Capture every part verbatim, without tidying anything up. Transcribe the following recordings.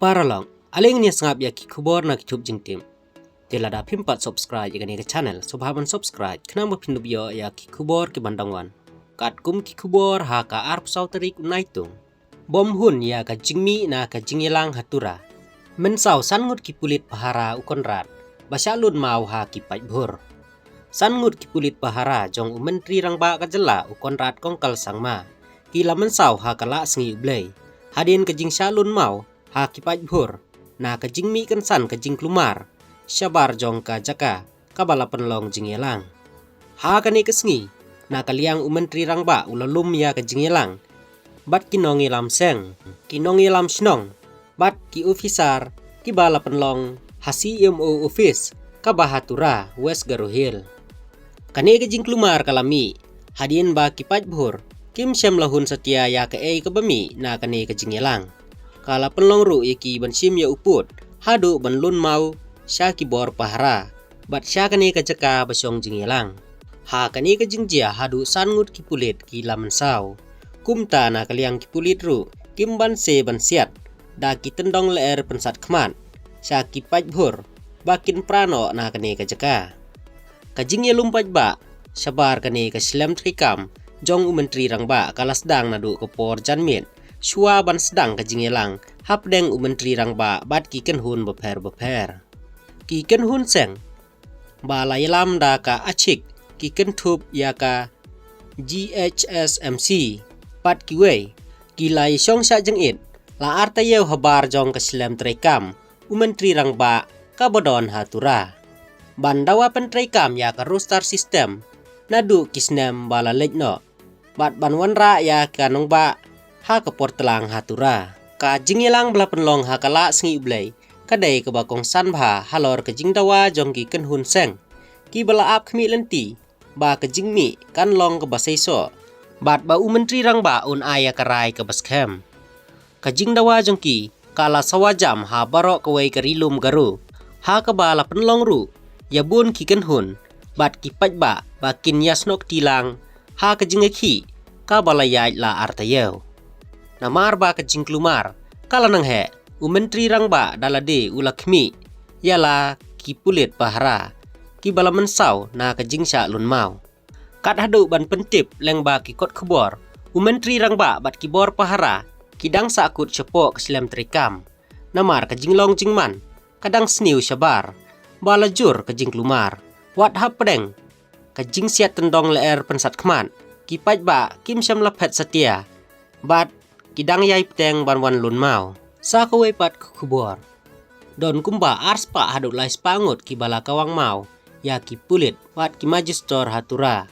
Paralok, ale ngin ïa sngap ïa ki khubor na ki thup jingtip. Te lada phim pat subscribe ïa kane ka channel, sngewbha ban subscribe, khnang ba phin ïoh ïa ki khubor ki ban dang wan. Katkum ki khubor ha ka arphew saw tarik u Naitung. Bym hun ïa ka jingmih na ka jingïalang ha Tura. Mynsaw san ngut ki pulit pahara u Conrad ba shah lun maw ha ki paidbhur. San ngut ki pulit pahara jong u Myntri Rangbah ka jylla u Conrad Kongkal Sangma ki la mynsaw ha ka la sngi u Blei hadien ka jingshah lun maw ha ki paidbhur na ka jingmih kynsan ka jingkulmar shabar jong ka jaka kaba la pynlong jingïalang. Ha kane ka sngi, na ka liang u Myntri Rangbah u la lum ïa ka jingïalang bad ki nongïalam seng, ki nongïalam shnong bad ki officer kiba la pynlong ha C M O office kaba ha Tura, West Garo Hills. Kane ka jingkulmar ka la mih hadien ba ki paidbhur kim shym la hun satia ïa kaei kaba mih na kane ka jingïalang. Ka la pynlong ruh ïa ki ban shim ïa u pud haduh ban lun maw sha ki bor pahara bad sha kane ka jaka ba shong jingïalang. Ha kane ka jingjia haduh san ngut ki pulit ki la mynsaw. Kumta na ka liang ki pulit ruh kim banse ban siat da ki tyndong lyer pynsat khmat sha ki paidbhur ba kin pra noh na kane ka jaka. Ka jingïalum paidbah shabar kane ka shlem treikam jong u Myntri Rangbah ka la sdang naduh ka por janmiet shuwa ban sdang ka jingïalang hapdeng u Myntri Rangbah bad ki kynhun bapher bapher. Ki kynhun seng ba la ïalam da ka Achik, ki kynthup ïa ka G H S M C bad kiwei ki la ïashong shah jingit la artaïew habar jong ka shlem treikam u Myntri Rangbah kaba don ha Tura. Ban dawa pyntreikam ïa ka roster system naduh ki snem ba la leit noh bad ban wanrah ïa ka nongbah ha ka por tlang ha Tura. Ka jingïalang ba la pynlong ha ka la sngi u Blei ka dei kaba kongsan bha halor ka jingdawa jong ki kynhun seng kiba la ap khmih lynti ba ka jingmih kan long kaba seisoh bad ba u Myntri Rangbah un ai ïa ka rai kaba skhem. Ka jingdawa jong ki ka la sawa jam ha baroh kawei ka ri lum Garo ha kaba la pynlong ruh ïa bun ki kynhun bad ki paidbah ba kin ïasnoh kti lang ha ka jingïakhih kaba la ïaid la artaïew. Namar ba ka jingkulmar ka la nang heh, u Myntri Rangbah da lade u la khmih ïa la ki pulit pahara kiba la mynsaw na ka jingshah lun maw. Kat haduh ban pyntip lyngba ki kot khubor, u Myntri Rangbah bad ki bor pahara ki dang sahkut shapoh ka shlem treikam. Namar ka jinglong jingman ka dang sniew shabar ba la jur ka jingkulmar. Wat hapdeng ka jingsiat tyndong lyer pynsat khmat, ki paidbah kim shym la phet satia bad ki dang ïai bteng ban wan lun maw. Sa kawei pat ka khubor, don kumba ar spah haduh lai spah ngut kiba la kawang maw ïa ki pulit bad ki majistor ha Tura,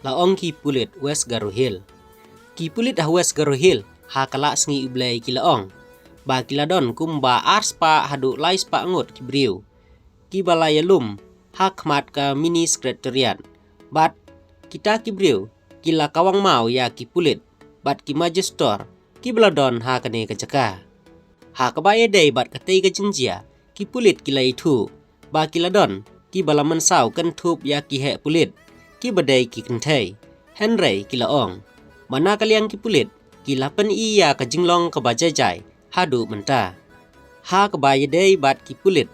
la ong ki pulit West Garo Hills. Ki pulit ha West Garo Hills ha ka la sngi u Blei ki la ong ba ki la don kumba ar spah haduh lai spah ngut ki briew kiba la ïalum ha khmat ka mini secretariat bad kita ki briew ki la kawang maw ïa ki pulit bad ki majistor kiba la don ha kane ka jaka. Ha kaba ïadei bad katei ka jingjia, ki pulit ki la ïathuh ba ki la don kiba la mynsaw kynthup ïa ki heh pulit kiba dei ki kynthei. Hynrei ki la ong ba na ka liang ki pulit ki la pyni ïa ka jinglong kaba jai jai haduh mynta. Ha kaba ïadei bad ki pulit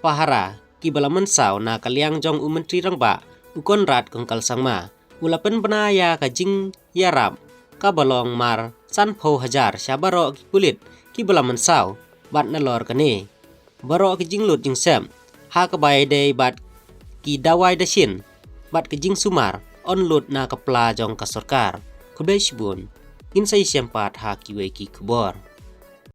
pahara kiba la mynsaw, na ka liang jong u Myntri Rangbah u Conrad Kongkal Sangma u la pynbna ïa ka jingïarap kaba long mar sanphew hajar sha baroh ki pulit kiba la mynsaw bad nalor kane baroh ki jinglut jingsep ha kaba ïadei bad ki dawai dashin bad ki jingsumar yn lut na ka pla jong ka sorkar. Khublei shibun, ngin sa ïashem pat ha kiwei ki khubor.